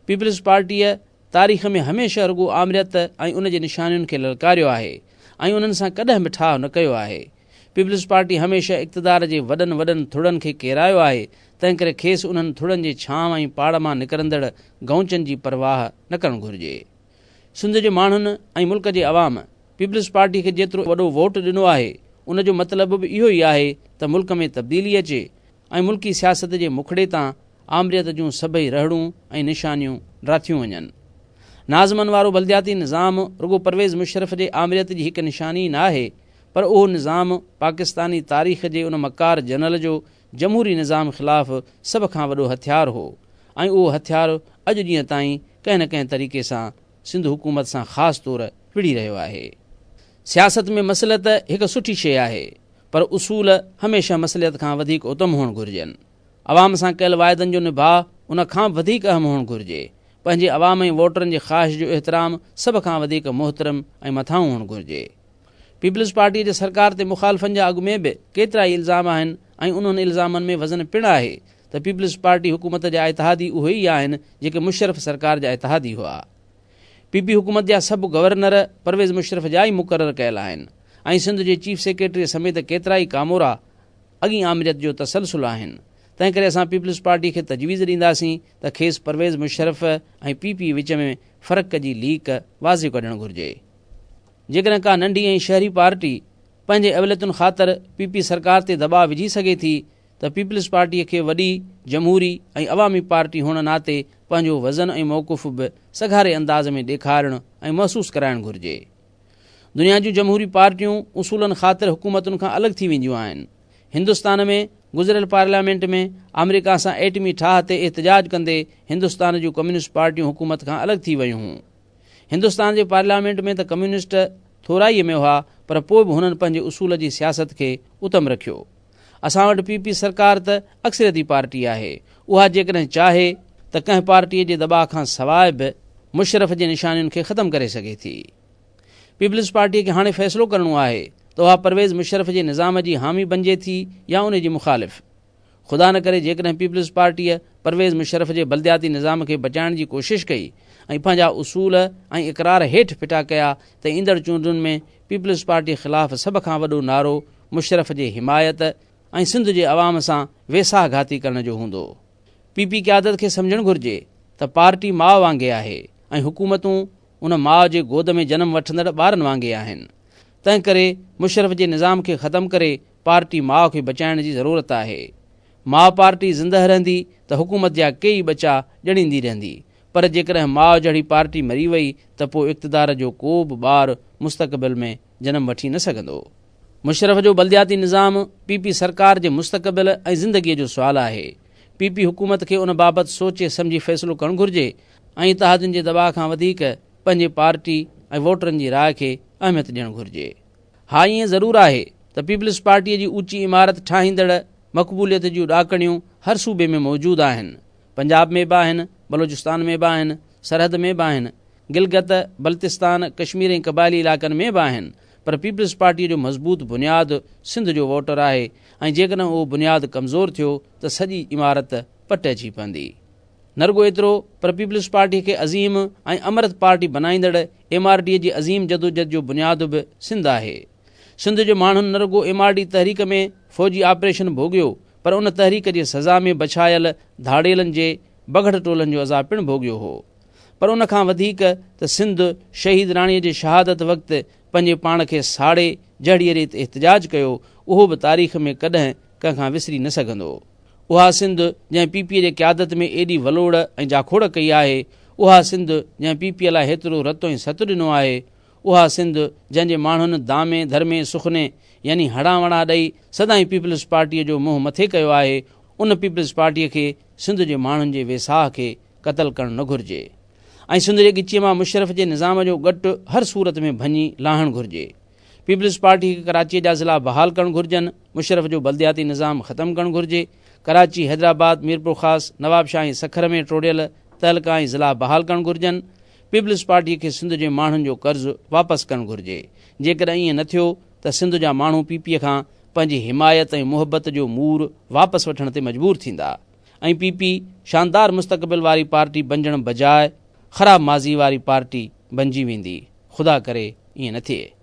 Peoples پارٽيء تاريخ ۾ هميشه رڳو آمريت ۽ ان جي نشانين کي للڪاريو آهي ۽ انهن سان ڪڏهن به ٺاهه نه ڪيو آهي. پيپلز پارٽي هميشه اقتدار جي وڏن وڏن ٿڙن کي ڪيرايو آهي، تنهنڪري کيس انهن ٿڙن جي ڇانو ۽ پاڙ مان نڪرندڙ گئونچن جي پرواهه نه ڪرڻ گهرجي. سنڌ جي ماڻهن ۽ ملڪ جي عوام پيپلز پارٽي کي جيترو وڏو ووٽ ڏنو آهي، ان جو مطلب به اهو ئي آهي ته ملڪ ۾ تبديلي اچي ۽ ملڪي سياست جي مکڙي تان آمريت جون سڀئي رهڙون ۽ نشانيون ڊاٿيون وڃن. ناظمن وارو بلدياتي نظام رڳو پرويز مشرف جي آمريت جي هڪ نشاني ئي ناهي پر اهو نظام پاڪستاني تاريخ جي ان مڪار جنرل جو جمهوري نظام خلاف سڀ کان وڏو هٿيار هو ۽ اهو هٿيار اڄ ڏينهن تائين ڪنهن نه ڪنهن طريقي سان سنڌ حڪومت سان خاص طور وڙهي رهيو آهي. سياست ۾ مصلحت هڪ سٺي شيء آهي پر اصول هميشه مصلحت کان وڌيڪ اتم هئڻ گهرجن. عوام سان ڪيل واعدن جو نڀاء ان کان به وڌيڪ اهم هئڻ گهرجي. پنهنجي عوام ۽ ووٽرن جي خواهش جو احترام سڀ کان وڌيڪ محترم ۽ مٿانهون هئڻ گهرجي. پيپلز پارٽيء جي سرڪار تي مخالفن جا اڳ ۾ به ڪيترائي الزام آهن ۽ انهن الزامن ۾ وزن پڻ آهي ته پيپلز پارٽي حڪومت جا اتحادي اهي ئي آهن جيڪي مشرف سرڪار جا اتحادي هئا. پي پي حڪومت جا سڀ گورنر پرويز مشرف جا ئي مقرر ڪيل آهن ۽ سنڌ جي چيف سيڪريٽريء سميت ڪيترائي ڪامورا اڳئين آمريت جو تسلسل آهن، تنهنڪري اسان پيپلز پارٽي کي تجويز ڏينداسين ته کيس پرويز مشرف ۽ پي پي وچ ۾ فرق جي ليڪ واضح ڪڍڻ گهرجي. جيڪڏهن ڪا ننڍي ۽ شهري پارٽي پنهنجي اوليتن خاطر پي پي سرڪار تي دٻاء وجهي سگهي ٿي ته پيپلز پارٽي کي وڏي، جمهوري ۽ عوامي پارٽي هئڻ ناتي پنهنجو وزن ۽ موقف به سگهاري انداز ۾ ڏيکارڻ ۽ محسوس ڪرائڻ گهرجي. دنيا جون جمهوري پارٽيون اصولن خاطر حڪومتن کان الڳ ٿي وينديون آهن. هندستان ۾ گذريل پارليامينٽ ۾ آمريڪا سان ايٽمي ٺاهه تي احتجاج ڪندي هندستان جون ڪميونسٽ پارٽيون حڪومت کان الڳ ٿي ويون هون. هندستان جي پارليامينٽ ۾ ته ڪميونسٽ ٿورائيء ۾ هئا پر پوء به هنن پنهنجي اصول جي سياست کي اتم رکيو. اسان وٽ پي پي سرڪار ته اڪثريتي پارٽي آهي، اها جيڪڏهن چاهي ته ڪنهن پارٽيء جي دٻاء کان سواء به مشرف جي نشانين کي ختم ڪري سگهي ٿي. پيپلز پارٽيء کي هاڻي فيصلو ڪرڻو آهي ته اها پرويز مشرف جي نظام جي حامي بنجي ٿي يا ان جي مخالف. خدا نه ڪري جيڪڏهن پيپلز پارٽيء پرويز مشرف جي بلدياتي نظام کي بچائڻ جي ڪوشش ڪئي ۽ پنهنجا اصول ۽ اقرار هيٺ ڦٽا ڪيا ته ايندڙ چونڊن ۾ پيپلز پارٽيء خلاف سڀ کان وڏو نعرو مشرف جي حمايت ۽ سنڌ جي عوام سان ويساهه گهاتي ڪرڻ جو هوندو. پي پي قيادت کي سمجهڻ گهرجي ته پارٽي ماء وانگي آهي ۽ حڪومتون ان ماء جي گود ۾ جنم وٺندڙ ٻارن وانگي آهن. تنهنڪري مشرف جي نظام کي ختم ڪري پارٽي ماء کي بچائڻ جي ضرورت آهي. ماء پارٽي زندهه رهندي ته حڪومت جا ڪيئي ٻچا ڄڻيندي رهندي پر جيڪڏهن ماء جهڙي پارٽي مري وئي ته پوء اقتدار جو ڪو به ٻار مستقبل ۾ جنم وٺي نه سگهندو. مشرف جو بلدياتي نظام پي پي سرڪار جي مستقبل ۽ زندگيء جو سوال آهي. پي پي حڪومت کي ان بابت سوچي سمجهي فيصلو ڪرڻ گهرجي ۽ اتحادين جي دٻاء کان وڌيڪ پنهنجي پارٽي ۽ ووٽرن جي راء کي اهميت ڏيڻ گهرجي. ها ائين ضرور آهي ته پيپلز پارٽيء جي اوچي عمارت ٺاهيندڙ مقبوليت جون ڏاڪڻيون هر صوبي ۾ موجود آهن. پنجاب ۾ به آهن، بلوچستان ۾ به آهن، سرحد ۾ به آهن، گلگت، بلتستان، ڪشمير ۽ قبائلي علائقن ۾ به آهن پر پيپلز پارٽيء جو مضبوط بنياد سنڌ جو ووٽر آهي ۽ جيڪڏهن اهو بنياد ڪمزور ٿيو ته سڄي عمارت پٽ اچي پوندي. نه رڳو ايترو پر پيپلز پارٽيء کي عظيم ۽ امرت پارٽي بنائيندڙ ايم آر ڊيء جي عظيم جدوجھد جو بنياد به سنڌ آهي. سنڌ جي ماڻهن نه رڳو ايم آر ڊي تحريڪ ۾ فوجي آپريشن ڀوڳيو پر ان تحريڪ جي سزا ۾ بڇايل ڌاڙيلن جي بگهڙ ٽولن جو عذاب پڻ ڀوڳيو هو. پر ان کان وڌيڪ ته سنڌ شهيد راڻيء جي شهادت وقت پنهنجي پاڻ کي ساڙي جهڙيء ريت احتجاج ڪيو، اهو به تاريخ ۾ ڪڏهن ڪنهن کان وسري نه سگهندو. اها سنڌ جنهن پي پيء جي قيادت ۾ ايڏي ولوڙ ۽ جاکوڙ ڪئي آهي، اها سنڌ جنهن پي پيء لاء هيترو رت ۽ ست ڏنو آهي، اها سنڌ جنهن جي ماڻهن دامي ڌرمي سخني يعني هڙان وڙان ڏئي سدائين پيپلز پارٽيء جو منهن مٿي ڪيو آهي، ان پيپلز پارٽيء کي سنڌ جي ماڻهن جي ويساهه کي قتل ڪرڻ نه گهرجي ۽ سنڌ جي ڳچيء مان مشرف جي نظام جو ڳٽ هر صورت ۾ ڀڃي لاهڻ گهرجي. پيپلز پارٽي کي ڪراچيء جا ضلعا بحال ڪرڻ گهرجن، مشرف جو بلدياتي نظام ختم ڪرڻ گهرجي، ڪراچي، حيدرآباد، ميرپورخاص، نوابشاهه ۽ سکر ۾ ٽوڙيل تعلقا ۽ ضلعا بحال ڪرڻ گهرجن، پيپلز پارٽي کي سنڌ جي ماڻهن جو قرض واپس ڪرڻ گهرجي، جيڪڏهن ائين نه ٿيو ته سنڌ جا ماڻهو پي پي کان پنهنجي حمايت ۽ محبت جو مور واپس وٺڻ تي مجبور ٿيندا. ۽ پي پي شاندار مستقبل واري پارٽي بنجڻ بجاء خراب ماضي واري پارٽي بنجي ويندي. خدا ڪري ائين نه ٿئي.